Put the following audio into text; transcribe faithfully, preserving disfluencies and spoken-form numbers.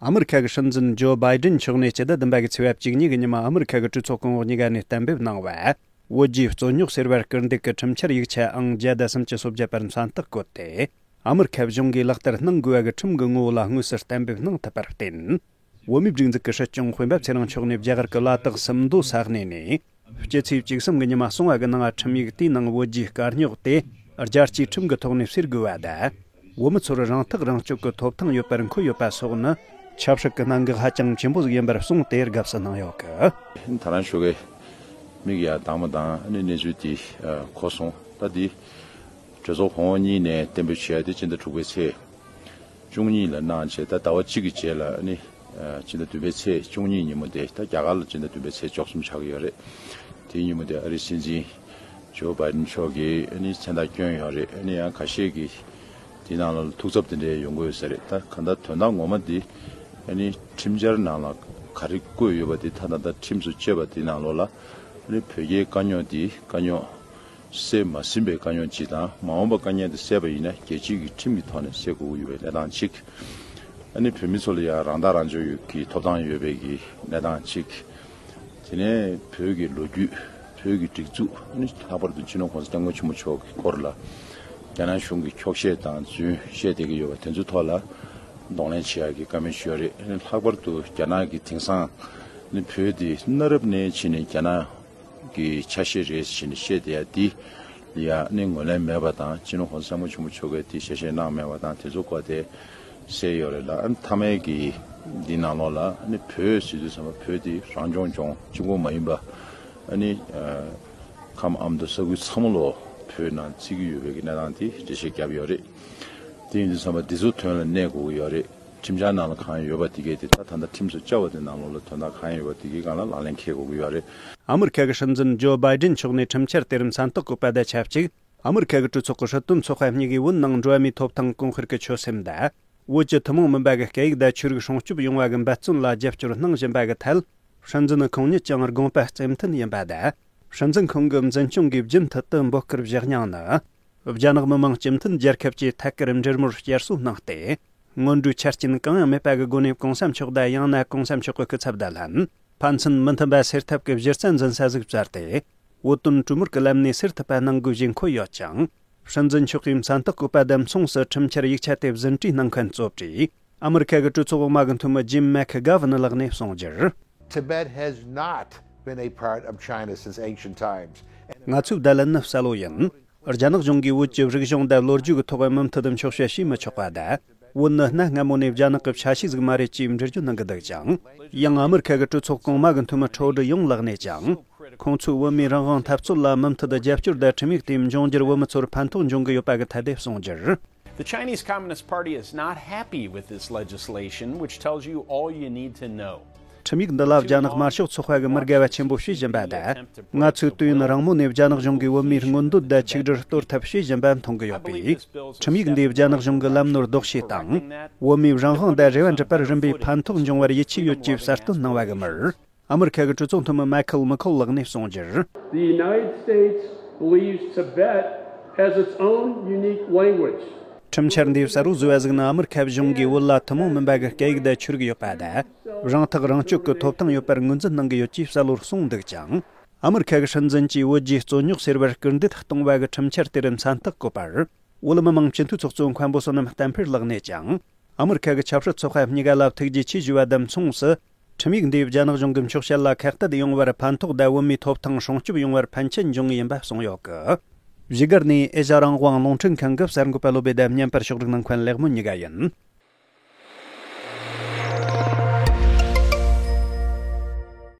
ཨ་མི་རི་ཁ་གི་སྲིད་འཛིན་ཇོ་བྷའི་ཌེན་མཆོག་ནས་སྤྱི་ཟླ་བདུན་པ་གི་ཚེས་པ་བཅུ་གཉིས་གི་ཉི་མ་ཨ་མི་རི་ཁ་གི་གྲོས་ཚོགས་གོང་འོག་གཉིས་ཀ་ནས་གཏན་འབེབས་གནང་བ། བོད་རྒྱའི་རྩོད་རྙོག་སེལ་བར་སྐུལ་འདེད་ཀྱི་ཁྲིམས་འཆར་ཡིག་ཆ་ཨང་བརྒྱ་དང་སུམ་ཅུ་སོ་བརྒྱད་པར་མཚན་རྟགས་བཀོད་དེ། ཨ་མི་རི་ཁ་གཞུང་གིས་ལག་བསྟར་གནང་དགོས་པ་གི་ཁྲིམས་ཀྱི་ངོ་བོ་ལ་དངོས་སུ་གཏན་འབེབས་གནང་ཐུབ་པར་བརྟེན། བོད་མིའི་སྒྲིག་འཛུགས་ཀྱི་སྲིད་སྐྱོང་སྤེན་པ་ཚེ་རིང་མཆོག་ནས་རྒྱ་གར་གྱི་ལ་དྭགས་སུམ་མདོ་ས་གནས་ནས། སྤྱི་ཚེས་བཅུ་གསུམ་གྱི་ཉི་མ་གསུངས་པ་གི་ནང་ཁྲིམས་ཡིག་དེའི་ནང་བོད་རྒྱའི་དཀའ་རྙོག་དེ་རྒྱལ་སྤྱིའི་ཁྲིམས་ཀྱི་ཐོག་ནས་སེལ་དགོས་པ་དང་། བོད་མི་ཚོར་རང་ཐག་རང་གཅོད་ཀྱི་ཐོབ་ཐང་ཡོད་པར་འཁོད་ཡོད་པ་སོགས་ནི། ཆབ་སྲིད་ཀྱི་གནད་འགག་ཧ་ཅང་ཆེན་པོ་ཞིག་ཡིན་པར་གསུངས་ཏེ་དགའ་བསུ་གནང་ཡོད་ཀི། ད་རང་ཞོགས་ཀས་མིག་ཡར་གདངས་པ་དང་ཨ་ནི་གནས་ཚུལ་དེ་གོ་སོང་། ད་འདི་གྲོས་ཚོགས་གོང་འོག་གཉིས་ནས་གཏན་འབེབས་བྱས་ཏེ་སྤྱི་ཟླ་དྲུག་པའི་ཚེས་བཅུ་གཉིས་ལ་གནང་བྱས། ད་ཟླ་བ་གཅིག་གི་རྗེས་ལ་ཨ་ནི་སྤྱི་ཟླ་བདུན་པའི་ཚེས་བཅུ་གཉིས་ཉིན་མོ་དེ་ད་རྒྱ་གར་ལ་སྤྱི་ཟླ་བདུན་པའི་ཚེས་བཅུ་གསུམ་ཆགས་ཀྱི་ཡོད་རེད། དེའི་ཉིན་མོ་དེ་ཨ་རིའི་སྲིད་འཛིན་ཇོ་བྷའི་ཌེན་མཆོག་གིས་ཨ་ནི་མཚན་རྟགས་བསྐྱོན་ཡོད་རེད། ཨ་ནི་ཡང་ཁ་ཤས་ཀྱིས་དེའི་ནང་ལ་ཐུགས་འཚབ་དེ་འདྲ་ཡོང་གི་ཡོད་ས་རེད། ད་གང་ལྟར་དོན་དག་ངོ་མ་འདི་ཨ་ནི་ཁྲིམས་འཆར་ནང་ལ་ག་རེ་བཀོད་ཡོད་པ་དེ་ད་ད་ལྟ་ཁྲིམས་སུ་བཅད་པ་དེའི་ནང་ལོགས་ལ་ཨ་ནི་བོད་རྒྱའི་དཀའ་རྙོག་འདི་དཀའ་རྙོག་སེལ་མ་ཟིན་པའི་དཀའ་རྙོག་ཅིག་དང་། མ་འོངས་པ་དཀའ་རྙོག་འདི་སེལ་བ་ཡིན་ན་རྒྱལ་སྤྱིའི་གི་ཁྲིམས་ཀྱི་ཐོག་ནས་སེལ་དགོས་ཀྱི་ཡོད་པའི་གནས་སྟངས་གཅིག་ཨ་ནི་བོད་མི་ཚོ་ལ་ཡང་རང་ཐག་རང་གཅོད་ཀྱི་ཐོབ་ཐང་ཡོད་པའི་གི་གནས་སྟངས་གཅིག་དེ་ནས་བོད་ཀྱི་ལོ་རྒྱུས། བོད་ཀྱི་སྒྲིག་འཛུགས། ཨ་ནི་ལྷག་པར་དུ་སྤྱི་ནོར་༸གོང་ས་༸སྐྱབས་མགོན་ཆེན་པོ་མཆོག་གི་སྐོར་ལ་རྒྱ་ནག་གཞུང་གིས་འཁྱོག་བཤད་དང་རྫུན་བཤད་བསྡད་ཀྱི་ཡོད་པ་དེ་ཚོའི་ཐོག་ལ་གདོང་ལེན་བྱེད་ཡག་གི་བཀའ་མོལ་ཞུས་པ་རེད། ཨ་ནི་ལྷག་པར་དུ་རྒྱ་ནག་གིས་དེང་སང་ཨ་ནི་བོད་འདི་གནའ་རབས་ནས་ཕྱིན་ནས་རྒྱ་ནག་གི་ཆ་ཤས་རེད་ཟེར་ནས་བཤད་བསྡད་ཡ་འདི་ལ་ཡ་ནི་ངོས་ལེན་མེད་པ་དང་། སྤྱི་ནོར་༸གོང་ས་༸སྐྱབས་མགོན་ཆེན་པོ་མཆོག་གིས་འདི་ཞལ་བཞེས་གནང་མེད་པ་དང་། དེ་ཚོ་སྐོར་དེ་གསལ་ཡོད་རེད་ལ། ཨ་ནི་མཐའ་མའི་གི་འདི་ནང་ལོགས་ལ་ཨ་ནི་བོད་ཟེར་དུས་ཙམ་པ་བོད་འདི་རང་སྐྱོང་ལྗོངས་གཅིག་པོ་མ་ཡིན་པ་ཨ་ནི་ཁམས་ཨ་མདོ་ས་ཁུལ་ཚང་མ་ལོ་བོད་ནང་བརྩི་གི་ཡོད་པའི་གི་གནས་སྟངས་དེ་འགྲེལ་བཤད་བརྒྱབ་ཡོད་རེད། དེ་ཡིན་དུས་ཙམ་པ་འདི་ཚོ་དོན་ལ་གནས་དགོས་ཀྱི་ཡོད་རེད། ཁྲིམས་འཆར་ནང་ལ་གང་ཡོད་པ་དེ་གའི་དེ་ད་ད་ལྟ་ཁྲིམས་སུ་བཅའ་བ་དེ་ནང་ལོགས་ལ་དོན་དག་གང་ཡོད་པ་དེ་གའི་སྒང་ལ་ལག་ལེན་འཁེལ་དགོས་ཀྱི་ཡོད་རེད། ཨ་མི་རི་ཁ་གི་སྲིད་འཛིན་ཇོ་བྷའི་ཌེན་མཆོག་ནས་ཁྲིམས་འཆར་དེར་མཚན་རྟགས་བཀོད་པ་དང་ཆབས་ཅིག་ཨ་མི་རི་ཁ་གི་གྲོས་ཚོགས་ཀྱི་སྲིད་དོན་ཚོགས་པ་གཉིས་ཀས་བོད་ནང་འགྲོ་བ་མིའི་ཐོབ་ཐང་གོང་སྤེལ་གྱི་ཆོད་སེམས་དང་། བོད་ཀྱི་ཐུན་མོང་མིན་པ་གི་སྐད་ཡིག་དང་ཆོས་རིག་སྲུང་སྐྱོབ་ཡོང་བ་གི་འབད་བརྩོན་ལ་རྒྱབ་སྐྱོར་གནང་བཞིན་པ་གི་ཐད། སྲིད་འཛིན་ཁོང་ཉིད་ཀྱང་དགོངས་པ་རྩེ་མཐུན་ཡིན་པ་དང་། སྲིད་འཛིན་ཁོང་གི་འཛིན་སྐྱོང་གིས་རྒྱུན་མཐུད་དུ་འབོད་སྐུལ་བཞག་མྱངས་ནི། རྒྱ་ནག་མི་དམངས་སྤྱི་མཐུན་རྒྱལ་ཁབ་ཀྱི་ཐད་ཀར་འབྲེལ་མོལ་བསྐྱར་གསོ་གནང་སྟེ། སྔོན་འགྲོའི་ཆ་རྐྱེན་གང་ཡང་མེད་པ་གི་སྒོ་ནས་གོང་ས་མཆོག་དང་ཡང་ན་གོང་ས་མཆོག་གི་སྐུ་ཚབ་དང་ལྷན། ཕན་ཚུན་མི་མཐུན་པ་སེལ་ཐབས་ཀྱི་གཞི་རྩ་འཛིན་ས་ཟིག་བཙལ་ཏེ། བོད་དོན་གྲོས་མོལ་གྱི་ལམ་ནས་སེལ་ཐུབ་པ་གནང་དགོས་ཞེས་འཁོད་ཡོད་ཅིང་། སྲིད་འཛིན་མཆོག་གིས་མཚན་རྟགས་བཀོད་པ་དང་མཚུངས་སུ་ཁྲིམས་འཆར་ཡིག་ཆ་དེ་ཟིན་བྲིས་གནང་མཁན་གཙོ་བྲིས་ཨ་མི་རི་ཁ་གི་གྲོས་ཚོགས་འོག་མ་གི་འཐུས་མི་ཇིམ་མེག་གྷ་ཝན་ལགས་ནས་གསུངས་རྒྱུར། Tibet has not been a part of China since ancient times. ང་ཚོའི་བརྡ་ལན་ནི་གསལ་བོ་ཡིན། རྒྱ་ནག་གཞུང་གིས་བོད་ཀྱི་རིག་གཞུང་དང་ལོ་རྒྱུས་ཀྱི་ཐོག་མུ་མཐུད་དུ་འཁྱོག་བཤད་བྱས་མི་ཆོག་པ་དང་། བོད་ནི་གནའ་སྔ་མོ་ནས་རྒྱ་ནག་གི་ཆ་ཤས་ཟིག་མ་རེད་ཅེས་འགྲེལ་བརྗོད་གནང་གི་འདུག་ཅིང་། ཡང་ཨ་མི་རི་ཁ་གི་གྲོས་ཚོགས་གོང་མ་གི་འཐུས་མི་ཁྲོ་ཌི་ཡོང་ལགས་ནས་ཀྱང་། ཁོང་ཚོས་བོད་མིའི་རང་དབང་འཐབ་རྩོད་ལ་མུ་མཐུད་དུ་རྒྱབ་སྐྱོར་དང་ཁྲིམས་ཡིག་དེ་འབྱུང་འགྱུར་བོད་མི་ཚོར་ཕན་ཐོགས་འབྱུང་གི་ཡོད་པ་གི་ཐད་དེ་གསུངས་རྒྱུར། The Chinese Communist Party is not happy with this legislation, which tells you all you need to know. ཁྲིམས་ཡིག་འདི་ལ་རྒྱ་ནག་དམར་ཤོག་ཚོགས་པ་གི་མི་དགའ་བ་ཆེན་པོ་བྱེད་བཞིན་པ་དང་། ང་ཚོས་དུས་ཡུན་རིང་མོ་ནས་རྒྱ་ནག་གཞུང་གིས་བོད་མིའི་མངོན་འདོད་དང་ཆིག་སྒྲིལ་གཏོར་ཐབས་བྱེད་བཞིན་པ་མཐོང་གི་ཡོད་པས། ཁྲིམས་ཡིག་འདིས་རྒྱ་ནག་གཞུང་གི་ལམ་ནོར་ལྡོག་བྱེད་དང་། བོད་མིའི་རང་དབང་དང་རེ་བ་འགྲུབ་པར་རིམ་པས་ཕན་ཐོགས་འབྱུང་བར་ཡིད་ཆེས་ཡོད་ཅེས་གསལ་སྟོན་གནང་བ་གི་མིར། ཨ་མི་རི་ཁ་གི་གྲོས་ཚོགས་འཐུས་མི་མའི་ཁལ་མི་ཁོལ་ལགས་ནས་གསུངས་རྒྱུར། The United States believes Tibet has its own unique language. ཁྲིམས་འཆར་འདིས་གསལ་བོ་བཟོས་པ་ཟིག་ནི་ཨ་མི་རི་ཁ་གཞུང་གིས་བོད་ལ་ཐུན་མོང་མིན་པ་གི་སྐད་ཡིག་དང་ཆོས་རིག་ཡོད་པ་དང་། རང་ཐག་རང་གཅོད་ཀྱི་ཐོབ་ཐང་ཡོད་པར་ངོས་འཛིན་གནང་གི་ཡོད་ཅེས་གསལ་བོར་གསུངས་འདུག་ཅིང་། ཨ་མི་རི་ཁ་གི་སྲིད་འཛིན་གྱིས་བོད་རྒྱའི་རྩོད་རྙོག་སེལ་བར་སྐུལ་འདེད་གཏོང་བ་གི་ཁྲིམས་འཆར་དེར་མཚན་རྟགས་བཀོད་པར། བོད་མི་མང་སྤྱི་འཐུས་ཚོགས་གཙོ་མཁན་པོ་བསོད་ནམས་བསྟན་འཕེལ་ལགས་ནས་ཀྱང་། ཨ་མི་རི་ཁ་གི་ཆབ་སྲིད་ཚོགས་པ་གཉིས་ཀ་ལ་ཐུགས་རྗེ་ཆེ་ཞུས་པ་དང་མཚུངས་སུ། ཁྲིམས་ཡིག་འདིས་རྒྱ་ནག་གཞུང་གི་འཁྱོག་བཤད་ལ་ཁ་གཏད་ཡོང་བར་ཕན་ཐོགས་དང་བོད་མིའི་ཐོབ་ཐང་སྲུང་སྐྱོབ་ཡོང་བར་ཕན་ཆད་འབྱུང་ངེས་ཡིན་པ་གསུངས་ཡོད་གི། བཞུགས་སྒར་ནས་ཨེ་ཤ་རང་དབང་རླུང་འཕྲིན་ཁང་གི་གསར་འགོད་པ་བློ་བྷེ་དང་བརྙན་པར་ཕྱོགས་སྒྲིག་གནང་མཁན་ལེགས་སྨོན་གཉིས་ཀ་ཡིན།